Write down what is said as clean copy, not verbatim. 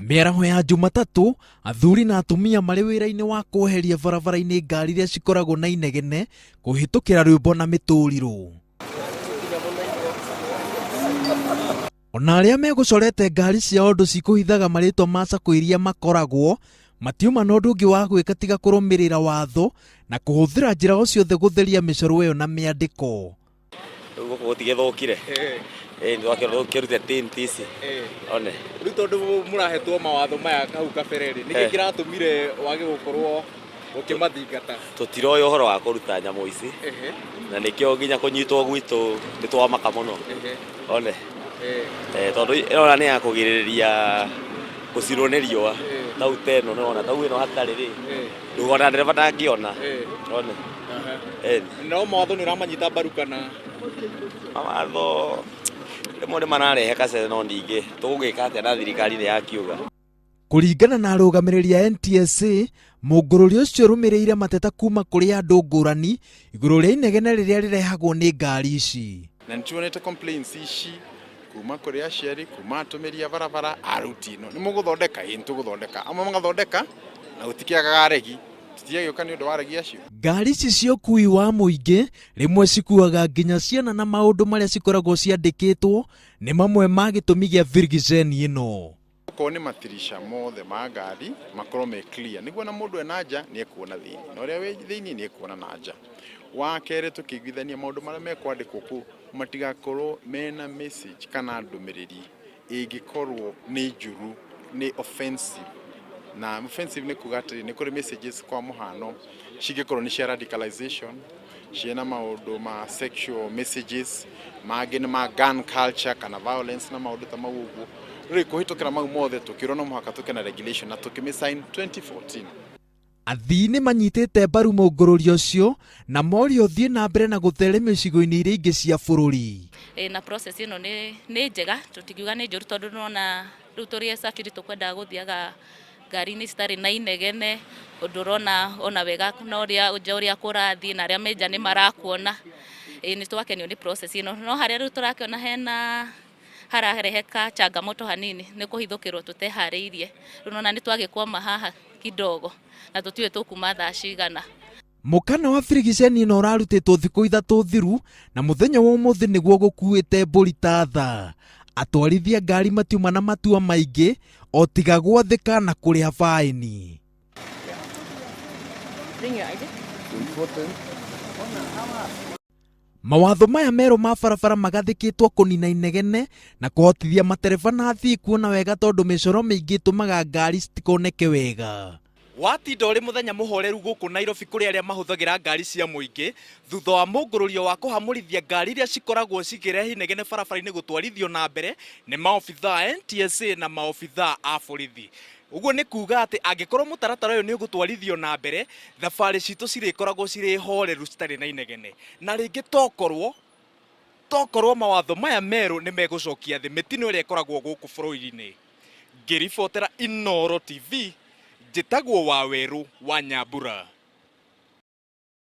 Mĩaraho ya Jumatatũ, athuri na atumia marĩ wĩra-inĩ wa kweheria barabara-inĩ ngari iria cikoragwo na inegene kũhĩtũkĩra rwĩmbo na mĩtũrirũ. Ona arĩa megũcorete ngari ciao ũndũ cikũhithaga marĩtwa ma sacco iria makoragwo, matiuma na ũndũ ũngĩ wa gwĩka tiga kũrũmĩrĩra watho na kũhũthĩra njĩra o ciothe gũtheria mĩcoro ĩyo na mĩandĩko. Rĩu gũkũ gũtigĩthũkire. Ĩĩ nĩ twakĩrute tint ici. One. Rĩu tondũ mũrahetwo mawatho maya hau kabere rĩ, nĩkĩ kĩratũmire wage gũkorwo ũkĩmathingata? Tũtiroĩ ũhoro wa kũruta nyamũ ici. Na nĩkĩo nginya kũnyitwo gwitũ nĩ twamaka mũno. One. Tondũ ĩrona nĩ ya kũgirĩrĩria gũcinwo nĩ riũa. Tau ta ĩno nĩwona tau ĩno hatarĩ rĩ, ona ndereba ndangĩona. One. Ĩni. No mawatho nĩ ũramanyita mbaru kana? Mawatho rĩmwe nĩ mararehe kacere no ningĩ tũgũgĩka atĩa na thirikari nĩ yakiuga. Kũringana na arũgamĩrĩri a NTSA, mũngũrũrio ũcio ũrũmĩrĩire mateta kuma kũrĩ andũ ngũrani igũrũ rĩa inegene rĩrĩa rĩrehagwo nĩ ngari ici. Na nĩtuonete complaints ici kuma kũrĩ aciari, kuma atũmĩri a barabara, aruti ĩno. Nĩ mũgũthondeka? Ĩĩ nĩ tũgũthondeka. Amwe magathondeka na gũtikĩagaga aregi. Tũtiagĩũka nĩ ũndũ wa aregi acio. Ngari ici cia ũkui wa mũingĩ rĩmwe cikuaga nginya ciana na maũndũ marĩa cikoragwo ciandĩkĩtwo nĩ mamwe ma gĩtũmi gĩa birigiceni ĩno. Okorwo nĩ matirisha mothe ma ngari makorwo me clear nĩguo ona mũndũ e na nja nĩ ekuona thĩinĩ na ũrĩa wĩ thĩinĩ nĩ ekuona na nja. Wa kerĩ tũkĩiguithania maũndũ marĩa mekwandĩkwo kũu matigakorwo mena message kana ndũmĩrĩri ĩngĩkorwo nĩ njũru, nĩ offensive. Na offensive nĩ kuga atĩrĩ, nĩ kũrĩ messages kwa mũhano cingĩkorwo nĩ cia radicalization, ciĩna maũndũ ma sexual messages, mangĩ nĩ ma gun culture kana violence na maũndũ ta mau ũguo. Rĩu kũhĩtũkĩra mau mothe tũkĩrwo no mũhaka tũke na regulation na tũkĩmĩ sign 2014. Athii nĩ manyitĩte mbaru mũngũrũrio ũcio na morio ũthiĩ na mbere na gũtherema icigo-inĩ iria ingĩ cia bũrũri. Ĩĩ na process ĩno nĩ nĩ njega tũtingiuga nĩ njũru tondũ nĩwona rĩu tũrĩ acabiri tũkwendaga gũthiaga ngari-inĩ citarĩ na inegene ũndũ ũrona ona wega na ũrĩa nja ũrĩa kũrathiĩ na arĩa me nja nĩ marakuona. Ĩĩ nĩ twakenio nĩ process ĩno no harĩa rĩu tũrakĩona hena hararehe ka changamoto hanini nĩ kũhithũkĩrwo tũteharĩirie. Rĩu nĩ wona nĩ twagĩkwama haha kidogo na tũtiũĩ tũkuma thaa cigana. Mũkana wa birigiceni ĩno ũrarutĩtwo thikũ ithatũ thiru na mũthenya wa ũmũthĩ nĩguo gũkuĩte mbũri ta tha. Atwarithia ngari matiuma na matua maingĩ o tiga gwathĩka na kũrĩha baĩni. Mawatho maya merũ ma barabara magathĩkĩtwo kũnina inegene na kũhotithia matereba na athii kuona wega tondũ mĩcoro mĩingĩ ĩtũmaga ngari citikoneke wega. Watinda ũrĩ mũthenya mũhoreru gũkũ Nairobi kũrĩ arĩa mahũthagĩra ngari cia mũingĩ thutha wa mũngũrũrio wa kũhamũrithia ngari iria cikoragwo cikĩrehe inegene barabara-inĩ gũtwarithio na mbere nĩ maobithaa a NTSA na maobithaa a borithi. Ũguo nĩ kuuga atĩ angĩkorwo mũtaratara ũyũ nĩ ũgũtwarithio na mbere, thabarĩ citũ cirĩkoragwo cirĩ horeru citarĩ na inegene. Na rĩngĩ tokorwo, tokorwo mawatho maya merũ nĩ megũcokia thĩ mĩtino ĩrĩa ĩkoragwo gũkũ bũrũri-inĩ. Ngĩribotera Inooro TV, njĩtagwo Wawerũ wa Nyambura.